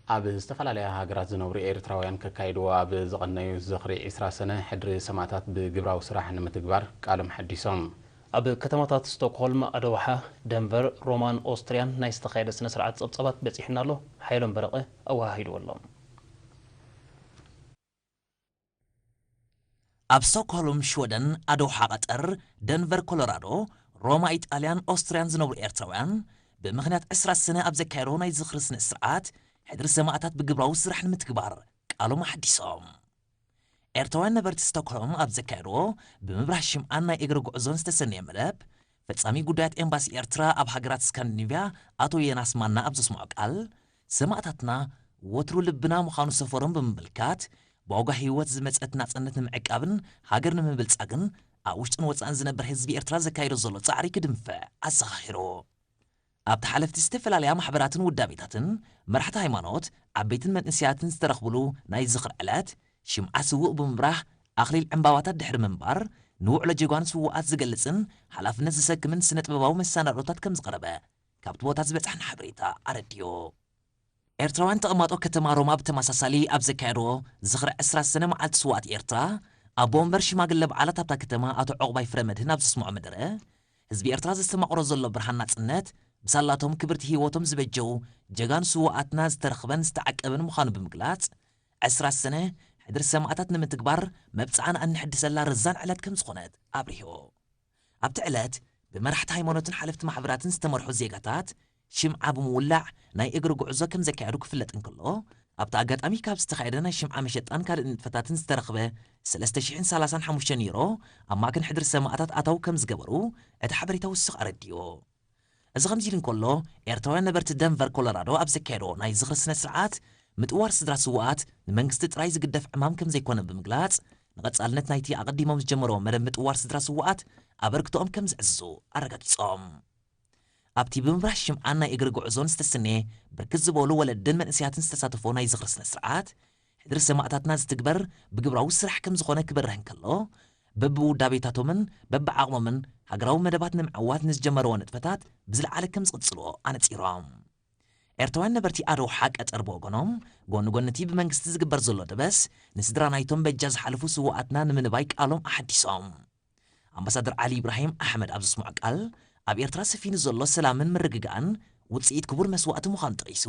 ኣብ ዝተፈላለያ ሃገራት ዝነብሩ ኤርትራውያን ከካይድዎ ኣብ ዝቐነዩ ዝኽሪ ዕስራ ሰነ ሕድሪ ሰማእታት ብግብራዊ ስራሕ ንምትግባር ቃሎም ሓዲሶም። ኣብ ከተማታት ስቶክሆልም፣ ኣደውሓ፣ ደንቨር፣ ሮማን ኦስትርያን ናይ ዝተኻየደ ስነ ስርዓት ጸብጻባት በጺሑና ኣሎ። ሓየሎም በረቐ ኣወሃሂድዎ ኣሎ። ኣብ ስቶክሆልም ሽወደን፣ ኣደውሓ ቀጠር፣ ደንቨር ኮሎራዶ፣ ሮማ ኢጣልያን ኦስትርያን ዝነብሩ ኤርትራውያን ብምኽንያት ዕስራ ሰነ ኣብ ዘካየድዎ ናይ ዝኽሪ ስነ ስርዓት ሕድሪ ሰማእታት ብግብራዊ ስራሕ ንምትግባር ቃሎም ኣሓዲሶም። ኤርትራውያን ነበርቲ ስቶክሆልም ኣብ ዘካየድዎ ብምብራህ ሽምዓን ናይ እግሪ ጉዕዞን ዝተሰነየ መደብ፣ ፈጻሚ ጉዳያት ኤምባሲ ኤርትራ ኣብ ሃገራት ስካንዲኒቭያ ኣቶ የናስ ማና ኣብ ዘስምዖ ቃል፣ ሰማእታትና ወትሩ ልብና ምዃኑ ሰፈሮም ብምምልካት፣ ብዋጋ ህይወት ዝመጸት ናጽነት ንምዕቃብን ሃገር ንምብልጻግን ኣብ ውሽጥን ወጻእን ዝነብር ህዝቢ ኤርትራ ዘካይዶ ዘሎ ጻዕሪ ክድንፍዕ ኣዘኻኺሩ። ኣብቲ ሓለፍቲ ዝተፈላለያ ማሕበራትን ውዳቤታትን፣ መራሕቲ ሃይማኖት፣ ዓበይትን መንእሰያትን ዝተረኽብሉ ናይ ዝኽሪ ዕለት፣ ሽምዓ ስዉእ ብምብራህ ኣኽሊል ዕምባባታት ድሕሪ ምንባር፣ ንውዕሎ ጀጓኑ ስዉኣት ዝገልጽን ሓላፍነት ዝሰክምን ስነ ጥበባዊ መሰናዶታት ከም ዝቐረበ ካብቲ ቦታ ዝበጽሐና ሓበሬታ ኣረዲኡ። ኤርትራውያን ተቐማጦ ከተማ ሮማ ብተመሳሳሊ ኣብ ዘካየድዎ ዝኽሪ ዕስራ ሰነ መዓልቲ ስዉኣት ኤርትራ፣ ኣቦ ወንበር ሽማግለ በዓላት ኣብታ ከተማ ኣቶ ዑቕባይ ፍረመድህን ኣብ ዘስምዖ መደረ፣ ህዝቢ ኤርትራ ዘስተማቕሮ ዘሎ ብርሃን ናጽነት ብሳላቶም ክብርቲ ህይወቶም ዝበጀዉ ጀጋኑ ስዉኣትና ዝተረኽበን ዝተዓቀበን ምዃኑ ብምግላጽ፣ ዕስራ ሰነ ሕድሪ ሰማእታት ንምትግባር መብጽዓና እነሐድሰላ ረዛን ዕለት ከም ዝኾነት ኣብሪሁ። ኣብቲ ዕለት ብመራሕቲ ሃይማኖትን ሓለፍቲ ማሕበራትን ዝተመርሑ ዜጋታት ሽምዓ ብምውላዕ ናይ እግሪ ጉዕዞ ከም ዘካየዱ ክፍለጥ እንከሎ፣ ኣብቲ ኣጋጣሚ ካብ ዝተኻየደ ናይ ሽምዓ መሸጣን ካልእ ንጥፈታትን ዝተረኽበ ሰለስተ ሽሕን ሰላሳን ሓሙሽተን ዩሮ ኣብ ማዕከን ሕድሪ ሰማእታት ኣታዊ ከም ዝገበሩ እቲ ሓበሬታ ወሲኹ ኣረዲኡ። እዚ ከምዚ ኢሉ እንከሎ፣ ኤርትራውያን ነበርቲ ደንቨር ኮሎራዶ ኣብ ዘካየድዎ ናይ ዝኽሪ ስነ ስርዓት፣ ምጥዋር ስድራ ስዉኣት ንመንግስቲ ጥራይ ዝግደፍ ዕማም ከም ዘይኮነ ብምግላጽ፣ ንቐጻልነት ናይቲ ኣቐዲሞም ዝጀመርዎ መደብ ምጥዋር ስድራ ስዉኣት ኣበርክቶኦም ከም ዘዕዝዙ ኣረጋጊጾም። ኣብቲ ብምብራህ ሽምዓን ናይ እግሪ ጉዕዞን ዝተሰነየ ብርክት ዝበሉ ወለድን መንእሰያትን ዝተሳተፎ ናይ ዝኽሪ ስነ ስርዓት፣ ሕድሪ ሰማእታትና ዝትግበር ብግብራዊ ስራሕ ከም ዝኾነ ክበርህ እንከሎ፣ በብውዳቤታቶምን በብዓቕሞምን ሃገራዊ መደባት ንምዕዋት ንዝጀመርዎ ንጥፈታት ብዝለዓለ ከም ዝቕጽልዎ ኣነጺሮም። ኤርትራውያን ነበርቲ ኣደውሓ ቀጠር ብወገኖም፣ ጎኒ ጎኒ እቲ ብመንግስቲ ዝግበር ዘሎ ደበስ፣ ንስድራ ናይቶም በጃ ዝሓለፉ ስዉኣትና ንምንባይ ቃሎም ኣሓዲሶም። ኣምባሳደር ዓሊ ኢብራሂም ኣሕመድ ኣብ ዘስምዖ ቃል፣ ኣብ ኤርትራ ሰፊኑ ዘሎ ሰላምን ምርግጋእን ውጽኢት ክቡር መስዋእቲ ምዃኑ ጠቒሱ፣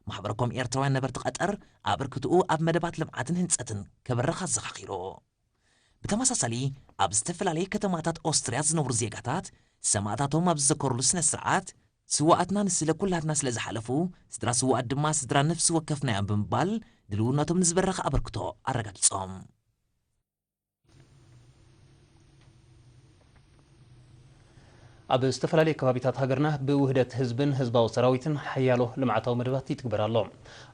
ማሕበረ ኮም ኤርትራውያን ነበርቲ ቀጠር ኣበርክትኡ ኣብ መደባት ልምዓትን ህንጸትን ከበርኽ ኣዘኻኺሩ። ብተመሳሳሊ፣ ኣብ ዝተፈላለየ ከተማታት ኦስትርያ ዝነብሩ ዜጋታት ሰማእታቶም ኣብ ዝዘከሩሉ ስነ ስርዓት፣ ስዉኣትና ንስለ ኩላትና ስለ ዝሓለፉ፣ ስድራ ስዉኣት ድማ ስድራ ነፍሲ ወከፍና እዮም ብምባል፣ ድልውነቶም ንዝበረኸ ኣበርክቶ ኣረጋጊጾም። ኣብ ዝተፈላለዩ ከባቢታት ሃገርና ብውህደት ህዝብን ህዝባዊ ሰራዊትን ሓያሎ ልምዓታዊ መደባት ይትግበር ኣሎ።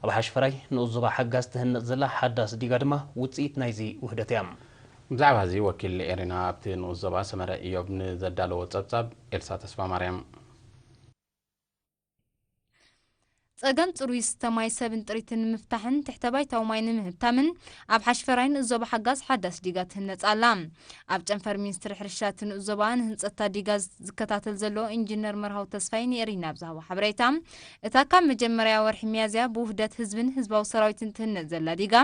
ኣብ ሓሽፈራይ ንኡስ ዞባ ሓጋዝ ትህነጽ ዘላ ሓዳስ ዲጋ ድማ ውጽኢት ናይዚ ውህደት እያ። ብዛዕባ እዚ ወኪል ኤሪና ኣብቲ ንኡስ ዞባ ሰመረ ኢዮብ ንዘዳለዎ ጸብጻብ ኤልሳ ተስፋማርያም። ጸገም ጽሩይ ዝስተ ማይ ሰብን ጥሪትን ንምፍታሕን ትሕተ ባይታዊ ማይ ንምህብታምን ኣብ ሓሽፈራይ ንኡስ ዞባ ሓጋዝ ሓዳስ ዲጋ ትህነጽ ኣላ። ኣብ ጨንፈር ሚኒስትሪ ሕርሻ እቲ ንኡስ ዞባ ንህንጸት እታ ዲጋ ዝከታተል ዘሎ ኢንጂነር መርሃዊ ተስፋይ ንኤሪና ኣብ ዝሃቦ ሓበሬታ፣ እታ ካብ መጀመርያ ወርሒ ሚያዝያ ብውህደት ህዝብን ህዝባዊ ሰራዊትን ትህነጽ ዘላ ዲጋ፣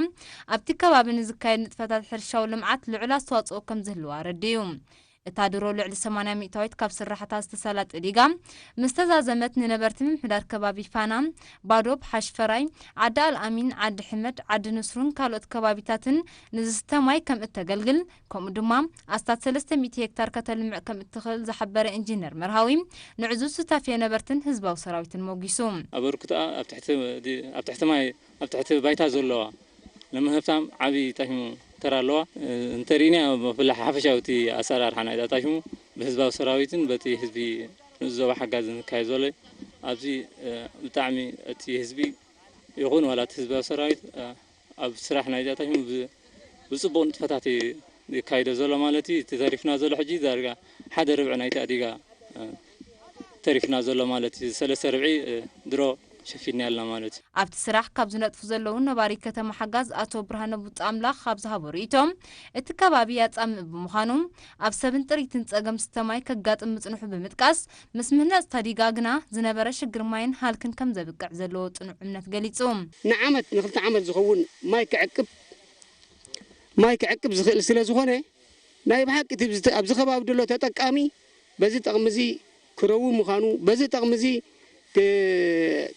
ኣብቲ ከባቢ ንዝካየድ ንጥፈታት ሕርሻዊ ልምዓት ልዑል ኣስተዋጽኦ ከም ዝህልዋ ኣረዲኡ። እታ ድሮ ልዕሊ ሰማንያ ሚእታዊት ካብ ስራሕታ ዝተሳላጠ ዲጋ ምስ ተዛዘመት፣ ንነበርቲ ምምሕዳር ከባቢ ፋና፣ ባዶብ፣ ሓሽፈራይ፣ ዓዲ ኣልኣሚን፣ ዓዲ ሕመድ፣ ዓዲ ንስሩን ካልኦት ከባቢታትን ንዝስተ ማይ ከም እተገልግል፣ ከምኡ ድማ ኣስታት ሰለስተ ሚእቲ ሄክታር ከተልምዕ ከም እትኽእል ዝሓበረ ኢንጂነር መርሃዊ፣ ንዕዙዝ ሱታፌ ነበርትን ህዝባዊ ሰራዊትን ሞጊሱ። ኣበርክቶኣ ኣብ ትሕቲ፣ ኣብ ትሕቲ ማይ፣ ኣብ ትሕቲ ባይታ ዘለዋ፣ ንምህብታም ዓቢ ጠሂሙ ተራ ኣለዋ። እንተሪእና፣ ብፍላይ ሓፈሻዊ እቲ ኣሰራርሓ ናይዛ ታሽሙ ብህዝባዊ ሰራዊትን በቲ ህዝቢ ንኡስ ዞባ ሓጋዝን ዝካየድ ዘሎ፣ ኣብዚ፣ እ፣ ብጣዕሚ እቲ ህዝቢ ይኹን ዋላ እቲ ህዝባዊ ሰራዊት፣ እ፣ ኣብ ስራሕ ናይዛ ታሽሙ ብ-፣ ብጽቡቕ ንጥፈታት እዩ ዝካይዶ ዘሎ ማለት እዩ። እቲ ተሪፍና ዘሎ ሕጂ ዳርጋ ሓደ ርብዒ ናይቲ ኣዲጋ፣ እ፣ ተሪፍና ዘሎ ማለት እዩ። ሰለስተ ርብዒ፣ እ፣ ድሮ ሸፊንና ያልና ማለት እዩ። ኣብቲ ስራሕ ካብ ዝነጥፉ ዘለዉ ነባሪ ከተማ ሓጋዝ ኣቶ ብርሃነ ቡጣ ኣምላኽ ካብ ዝሃቦ ርእይቶ፣ እቲ ከባቢ ኣጻምእ ብምዃኑ ኣብ ሰብን ጥሪትን ጸገም ስተ ማይ ከጋጥም ምጽንሑ ብምጥቃስ፣ ምስ ምህናጽ ታዲጋ ግና ዝነበረ ሽግር ማይን ሃልክን ከም ዘብቅዕ ዘለዎ ጽኑዕ እምነት ገሊጹ። ንዓመት ንክልተ ዓመት ዝኸውን ማይ ክዕቅብ ማይ ክዕቅብ ዝኽእል ስለ ዝኾነ ናይ ብሓቂ እቲ ኣብዚ ከባቢ ዘሎ ተጠቃሚ በዚ ጠቕሚ እዚ ክረዊ ምዃኑ በዚ ጠቕሚ እዚ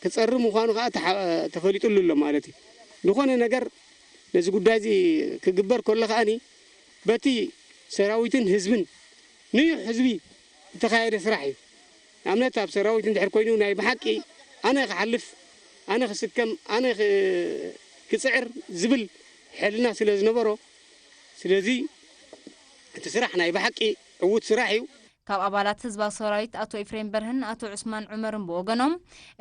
ክጸሪ ምዃኑ ከዓ ተፈሊጡሉ ኣሎ ማለት እዩ። ዝኾነ ነገር ነዚ ጉዳይ እዚ ክግበር ከሎ ከዓኒ በቲ ሰራዊትን ህዝብን ንዩሕ ህዝቢ ዝተኻየደ ስራሕ እዩ። ንኣብነት ኣብ ሰራዊት እንድሕር ኮይኑ ናይ ብሓቂ ኣነ ክሓልፍ ኣነ ክስከም ኣነ ክፅዕር ዝብል ሕልና ስለ ዝነበሮ ስለዚ እቲ ስራሕ ናይ ብሓቂ ዕዉት ስራሕ እዩ። ካብ ኣባላት ህዝባዊ ሰራዊት ኣቶ ኤፍሬም በርህን ኣቶ ዑስማን ዑመርን ብወገኖም፣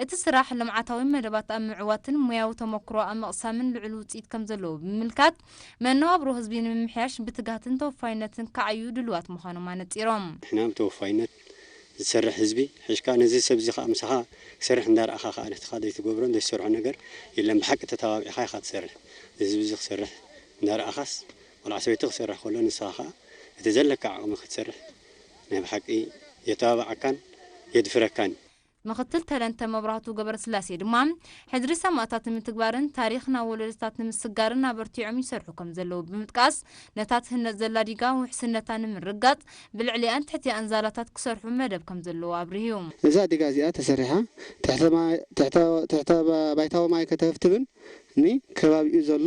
እቲ ስራሕ ልምዓታዊ መደባት ኣብ ምዕዋትን ሞያዊ ተመክሮ ኣብ ምቕሳምን ልዑል ውፅኢት ከም ዘለዎ ብምምልካት፣ መነባብሮ ህዝቢ ንምምሕያሽ ብትግሃትን ተወፋይነትን ክዓዩ ድሉዋት ምዃኖም ኣነፂሮም። ንሕና ብተወፋይነት ዝሰርሕ ህዝቢ ሒዝካ፣ ነዚ ሰብ እዚ ከዓ ምሳኻ ክሰርሕ እንዳረኣኻ ከዓ ነትኻ ዘይትገብሮን ዘይትሰርሖ ነገር የለን። ብሓቂ ተተባቢዕኻ ኢኻ ትሰርሕ። እዚ ህዝቢ እዚ ክሰርሕ እንዳረኣኻስ ቆልዓ ሰበይቲ ክሰርሕ ከሎ ንስኻ ከዓ እቲ ዘለካ ዓቕሚ ክትሰርሕ ናይ ብሓቂ የተባብዓካን የድፍረካን እዩ። ምኽትል ተለንተ መብራህቱ ገብረስላሴ ድማ፣ ሕድሪ ሰማእታት ንምትግባርን ታሪኽ ናብ ወለዶታት ንምስጋርን ኣበርቲዖም ይሰርሑ ከም ዘለዉ ብምጥቃስ፣ ነታ ትህነጽ ዘላ ዲጋ ውሕስነታ ንምርግጋጽ፣ ብልዕሊኣን ትሕቲኣን ዛላታት ክሰርሑ መደብ ከም ዘለዎ ኣብሪሁ። እዛ ዲጋ እዚኣ ተሰሪሓ ትሕተ ባይታዊ ማይ ከተህፍትብን ን ከባቢኡ ዘሎ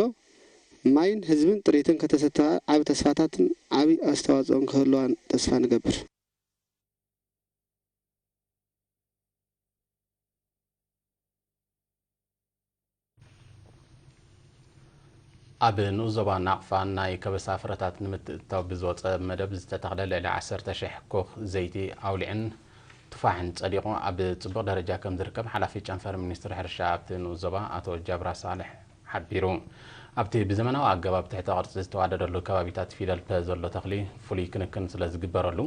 ማይን ህዝብን ጥሪትን ከተሰቲ ከኣ ዓቢ ተስፋታትን ዓቢ ኣስተዋጽኦን ክህልዋን ተስፋ ንገብር። ኣብ ንኡስ ዞባ ናቕፋ ናይ ከበሳ ፍረታት ንምትእትታው ብዝወፀ መደብ ዝተተኽለ ልዕሊ ዓሰርተ ሺሕ ኮኽ ዘይቲ ኣውሊዕን ቱፋሕን ፀዲቑ ኣብ ፅቡቕ ደረጃ ከም ዝርከብ ሓላፊ ጨንፈር ሚኒስትሪ ሕርሻ ኣብቲ ንኡስ ዞባ ኣቶ ጃብራ ሳልሕ ሓቢሩ። ኣብቲ ብዘመናዊ ኣገባብ ትሕተ ቅርጺ ዝተዋደደሉ ከባቢታት ፊደል ፐ ዘሎ ተኽሊ ፍሉይ ክንክን ስለ ዝግበረሉ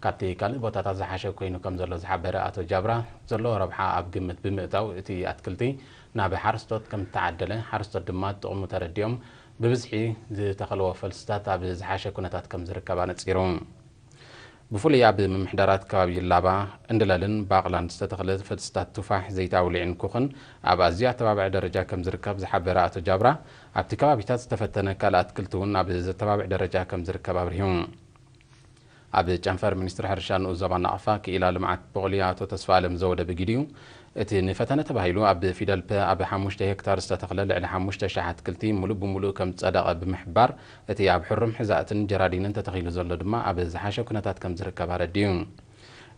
ካብቲ ካልእ ቦታታት ዝሓሸ ኮይኑ ከም ዘሎ ዝሓበረ ኣቶ ጃብራ፣ ዘለዎ ረብሓ ኣብ ግምት ብምእታው እቲ ኣትክልቲ ናብ ሓረስቶት ከም ዝተዓደለ፣ ሓረስቶት ድማ ጥቕሙ ተረዲኦም ብብዝሒ ዝተኸልዎ ፈልስታት ኣብ ዝሓሸ ኩነታት ከም ዝርከብ ኣነጺሩ። ብፍሉይ ኣብ ምምሕዳራት ከባቢ ላባ፣ እንድለልን ባቕላን ዝተተኽለ ፈልስታት ቱፋሕ፣ ዘይቲ ኣውሊዕን ኩኽን ኣብ ኣዝዩ ኣተባባዒ ደረጃ ከም ዝርከብ ዝሓበረ ኣቶ ጃብራ፣ ኣብቲ ከባቢታት ዝተፈተነ ካልእ ኣትክልቲ እውን ኣብ ዘተባብዕ ደረጃ ከም ዝርከብ ኣብሪሁ። ኣብ ጨንፈር ሚኒስትሪ ሕርሻ ንኡስ ዞባ ናቕፋ ክኢላ ልምዓት ቡቕሊ ኣቶ ተስፋኣለም ዘወደ ብግዲኡ፣ እቲ ንፈተነ ተባሂሉ ኣብ ፊደል ፐ ኣብ ሓሙሽተ ሄክታር ዝተተኽለ ልዕሊ ሓሙሽተ ሺሕ ኣትክልቲ ሙሉእ ብሙሉእ ከም ዝጸደቐ ብምሕባር፣ እቲ ኣብ ሕሩም ሕዛእትን ጀራዲንን ተተኺሉ ዘሎ ድማ ኣብ ዝሓሸ ኩነታት ከም ዝርከብ ኣረዲኡ።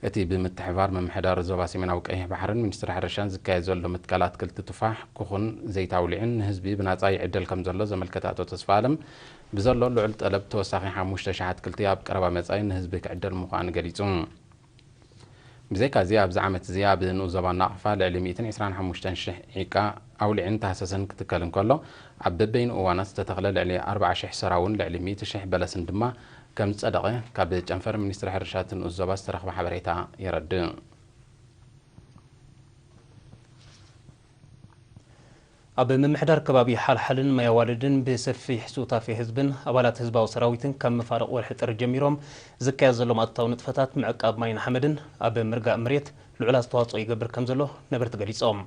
እቲ ብምትሕብባር ምምሕዳር ዞባ ሰሜናዊ ቀይሕ ባሕርን ሚኒስትሪ ሕርሻን ዝካየድ ዘሎ ምትካል ኣትክልቲ ቱፋሕ፣ ኩኹን ዘይቲ ኣውሊዕን ንህዝቢ ብናጻ ይዕደል ከም ዘሎ ዘመልከተ ኣቶ ተስፋኣለም፣ ብዘሎ ልዑል ጠለብ ተወሳኺ ሓሙሽተ ሺሕ ኣትክልቲ ኣብ ቀረባ መጻኢ ንህዝቢ ክዕደል ምዃኑ ገሊጹ። ብዘይካዚ ኣብዚ ዓመት እዚ ኣብ ንኡስ ዞባ ናቕፋ ልዕሊ ሚእትን ዕስራን ሓሙሽተን ሽሕ ዒቃ ኣውሊዕን ታህሰሰን ክትከል እንከሎ፣ ኣብ በበይኑ እዋናት ዝተተኽለ ልዕሊ ኣርብዓ ሽሕ ሰራውን ልዕሊ ሚእቲ ሽሕ በለስን ድማ ከም ዝጸደቐ ካብ ጨንፈር ሚኒስትሪ ሕርሻ እቲ ንኡስ ዞባ ዝተረኽበ ሓበሬታ የረድእ። ኣብ ምምሕዳር ከባቢ ሓልሓልን ማይ ኣዋልድን ብሰፊሕ ሱታፌ ህዝብን ኣባላት ህዝባዊ ሰራዊትን ካብ መፋርቕ ወርሒ ጥሪ ጀሚሮም ዝካየድ ዘሎ ማእቶታዊ ንጥፈታት ምዕቃብ ማይን ሓመድን ኣብ ምርጋእ መሬት ልዑል ኣስተዋፅኦ ይገብር ከም ዘሎ ነበርቲ ገሊፆም።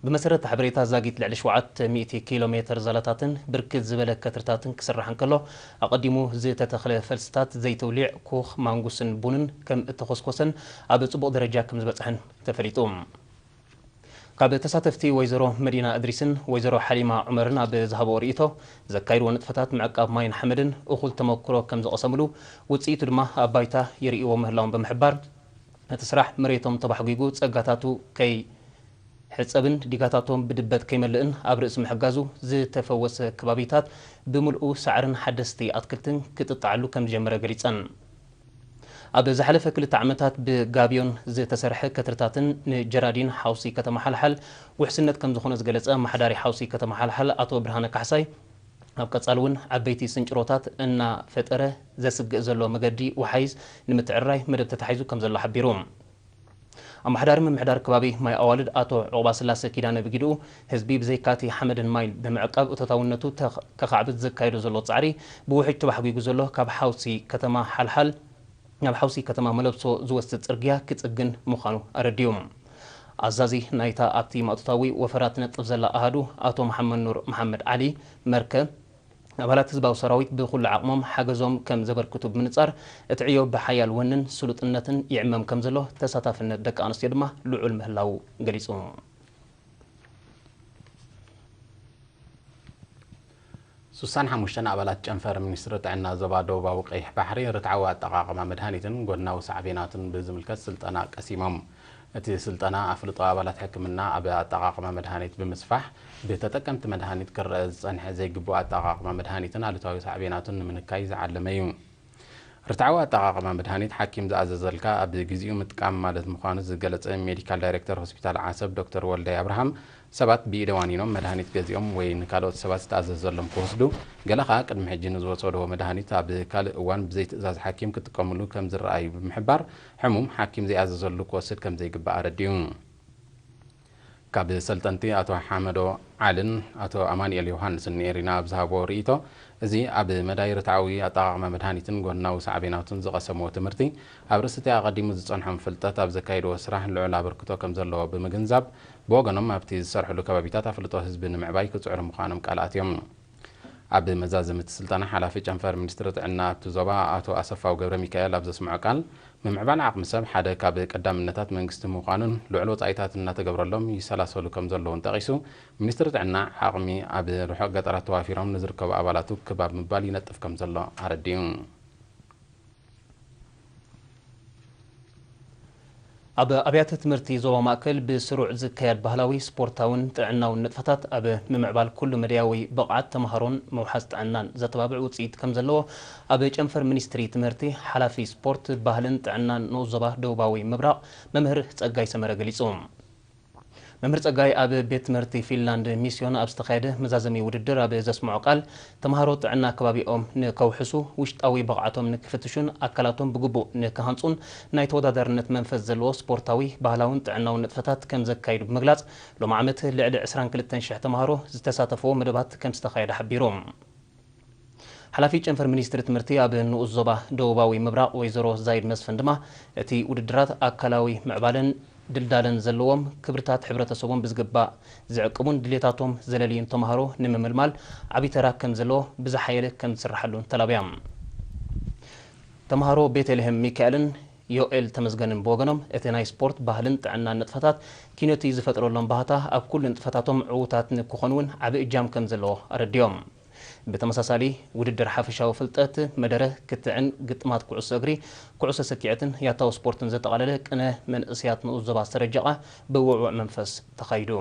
ብመሰረት ሓበሬታ ዛጊት ልዕሊ ሸውዓተ ሚእቲ ኪሎ ሜተር ዛላታትን ብርክት ዝበለ ከትርታትን ክስራሕ እንከሎ ኣቐዲሙ ዝተተኽለ ፈልስታት ዘይተውሊዕ ኩኽ ማንጉስን ቡንን ከም እተኾስኮሰን ኣብ ፅቡቕ ደረጃ ከም ዝበፅሐን ተፈሊጡ። ካብ ተሳተፍቲ ወይዘሮ መዲና እድሪስን ወይዘሮ ሓሊማ ዑመርን ኣብ ዝሃብኦ ርእይቶ፣ ዘካይድዎ ንጥፈታት ምዕቃብ ማይን ሓመድን እኹል ተመክሮ ከም ዝቐሰምሉ፣ ውፅኢቱ ድማ ኣብ ባይታ ይርእይዎ ምህላዎም ብምሕባር፣ እቲ ስራሕ መሬቶም ተባሕጒጉ ጸጋታቱ ከይሕጸብን ዲጋታቶም ብድበት ከይመልእን ኣብ ርእሲ ምሕጋዙ፣ ዝተፈወሰ ከባቢታት ብምልኡ ሳዕርን ሓደስቲ ኣትክልትን ክጥጥዓሉ ከም ዝጀመረ ገሊጸን። ኣብ ዝሓለፈ ክልተ ዓመታት ብጋብዮን ዝተሰርሐ ከትርታትን ንጀራዲን ሓውሲ ከተማ ሓልሓል ውሕስነት ከም ዝኾነ ዝገለጸ ኣመሓዳሪ ሓውሲ ከተማ ሓልሓል ኣቶ ብርሃነ ካሕሳይ፣ ኣብ ቀጻሊ እውን ዓበይቲ ስንጭሮታት እናፈጠረ ዘስግእ ዘሎ መገዲ ወሓይዝ ንምትዕርራይ መደብ ተታሒዙ ከም ዘሎ ሓቢሩ። ኣመሓዳሪ ምምሕዳር ከባቢ ማይ ኣዋልድ ኣቶ ዑቕባስላሰ ኪዳነ ብግድኡ፣ ህዝቢ ብዘይካቲ ሓመድን ማይን ብምዕቃብ እቶታውነቱ ተኽ-፣ ከኻዕብት ዘካየዶ ዘሎ ጻዕሪ ብውሕጅ ተባሕጒጉ ዘሎ ካብ ሓውሲ ከተማ ሓልሓል ናብ ሓውሲ ከተማ መለብሶ ዝወስድ ጽርግያ ክጽግን ምዃኑ ኣረዲኡ። ኣዛዚ ናይታ ኣብቲ ማእቶታዊ ወፈራ ትነጥፍ ዘላ ኣሃዱ ኣቶ መሓመድ ኑር መሓመድ ዓሊ መርከ፣ ኣባላት ህዝባዊ ሰራዊት ብኹሉ ዓቕሞም ሓገዞም ከም ዘበርክቱ ብምንጻር፣ እቲ ዕዮ ብሓያል ወንን ስሉጥነትን ይዕመም ከም ዘሎ ተሳታፍነት ደቂ ኣንስትዮ ድማ ልዑል ምህላዉ ገሊጹ። ሱሳን ሓሙሽተን ኣባላት ጨንፈር ሚኒስትሪ ጥዕና ዞባ ደቡባዊ ቀይሕ ባሕሪ ርትዓዊ ኣጠቓቕማ መድሃኒትን ጎድናዊ ሳዕቤናቱን ብዝምልከት ስልጠና ቀሲሞም። እቲ ስልጠና ኣፍልጦ ኣባላት ሕክምና ኣብ ኣጠቓቕማ መድሃኒት ብምስፋሕ፣ ብተጠቀምቲ መድሃኒት ክረአ ዝጸንሐ ዘይግቡእ ኣጠቓቕማ መድሃኒትን ኣሉታዊ ሳዕቤናቱን ንምንካይ ዝዓለመ እዩ። ርትዓዊ ኣጠቓቕማ መድሃኒት ሓኪም ዝኣዘዘልካ ኣብ ግዜኡ ምጥቃም ማለት ምዃኑ ዝገለጸ ሜዲካል ዳይሬክተር ሆስፒታል ዓሰብ ዶክተር ወልዳይ ኣብርሃም፣ ሰባት ብኢደ ዋኒኖም መድሃኒት ገዚኦም ወይ ንካልኦት ሰባት ዝተኣዘዘሎም ክወስዱ፣ ገለ ኸኣ ቅድሚ ሕጂ ንዝወሰድዎ መድሃኒት ኣብ ካልእ እዋን ብዘይትእዛዝ ሓኪም ክጥቀምሉ ከም ዝረኣዩ ብምሕባር፣ ሕሙም ሓኪም ዘይኣዘዘሉ ክወስድ ከም ዘይግባእ ኣረዲኡ። ካብ ሰልጠንቲ ኣቶ ሓመዶ ዓልን ኣቶ ኣማኑኤል ዮሃንስን ንኤሪና ኣብ ዝሃብዎ ርእይቶ፣ እዚ ኣብ መዳይ ርትዓዊ ኣጠቓቕማ መድሃኒትን ጎድናዊ ሳዕቤናቱን ዝቐሰምዎ ትምህርቲ፣ ኣብ ርእሲ እቲ ኣቐዲሙ ዝጸንሖም ፍልጠት ኣብ ዘካይድዎ ስራሕ ልዑል ኣበርክቶ ከም ዘለዎ ብምግንዛብ፣ ብወገኖም ኣብቲ ዝሰርሕሉ ከባቢታት ኣፍልጦ ህዝቢ ንምዕባይ ክጽዕሩ ምዃኖም ቃል ኣትዮም። ኣብ መዛዘሚ እቲ ስልጠና ሓላፊ ጨንፈር ሚኒስትሪ ጥዕና ኣብቲ ዞባ ኣቶ ኣሰፋው ገብረ ሚካኤል ኣብ ዘስምዖ ቃል፣ ምምዕባል ዓቕሚ ሰብ ሓደ ካብ ቀዳምነታት መንግስቲ ምዃኑን ልዑል ወጻኢታት እናተገብረሎም ይሰላሰሉ ከም ዘለውን ጠቒሱ፣ ሚኒስትሪ ጥዕና ዓቕሚ ኣብ ርሑቕ ገጠራት ተዋፊሮም ንዝርከቡ ኣባላቱ ክብ ኣብ ምባል ይነጥፍ ከም ዘሎ ኣረዲኡ። ኣብ ኣብያተ ትምህርቲ ዞባ ማእከል ብስሩዕ ዝካየድ ባህላዊ፣ ስፖርታውን ጥዕናውን ንጥፈታት ኣብ ምምዕባል ኩሉ መዳያዊ ብቕዓት ተምሃሮን ምውሓስ ጥዕናን ዘተባብዕ ውጽኢት ከም ዘለዎ ኣብ ጨንፈር ሚኒስትሪ ትምህርቲ ሓላፊ ስፖርት፣ ባህልን ጥዕናን ንኡስ ዞባ ደቡባዊ ምብራቕ መምህር ጸጋይ ሰመረ ገሊጹ። መምህር ጸጋይ ኣብ ቤት ትምህርቲ ፊንላንድ ሚስዮን ኣብ ዝተኻየደ መዛዘሚ ውድድር ኣብ ዘስምዖ ቃል፣ ተምሃሮ ጥዕና ከባቢኦም ንከውሕሱ፣ ውሽጣዊ ብቕዓቶም ንክፍትሹን ኣካላቶም ብግቡእ ንክሃንጹን ናይ ተወዳዳርነት መንፈስ ዘለዎ ስፖርታዊ፣ ባህላውን ጥዕናውን ንጥፈታት ከም ዘካይዱ ብምግላጽ፣ ሎሚ ዓመት ልዕሊ ዕስራን ክልተን ሽሕ ተምሃሮ ዝተሳተፍዎ መደባት ከም ዝተኻየደ ሓቢሩ። ሓላፊ ጨንፈር ሚኒስትሪ ትምህርቲ ኣብ ንኡስ ዞባ ደቡባዊ ምብራቕ ወይዘሮ ዛይድ መስፍን ድማ፣ እቲ ውድድራት ኣካላዊ ምዕባለን ድልዳለን ዘለዎም፣ ክብርታት ሕብረተሰቦም ብዝግባእ ዝዕቅቡን ድሌታቶም ዘለልዩን ተምሃሮ ንምምልማል ዓብዪ ተራ ከም ዘለዎ ብዝሓየለ ከም ዝስርሓሉን ተላብያ። ተምሃሮ ቤተልሔም ሚካኤልን ዮኤል ተመስገንን ብወገኖም፣ እቲ ናይ ስፖርት ባህልን ጥዕናን ንጥፈታት ኪኖቲ ዝፈጥረሎም ባህታ ኣብ ኩሉ ንጥፈታቶም ዕዉታት ንክኾኑ እውን ዓቢ እጃም ከም ዘለዎ ኣረዲኦም። ብተመሳሳሊ፣ ውድድር ሓፈሻዊ ፍልጠት፣ መደረ፣ ክትዕን ግጥማት ኩዕሶ እግሪ፣ ኩዕሶ ሰኪዐትን ያታዊ ስፖርትን ዘጠቓለለ ቅነ መንእሰያት ንኡስ ዞባ ሰረጀቓ ብውዕዉዕ መንፈስ ተኻይዱ።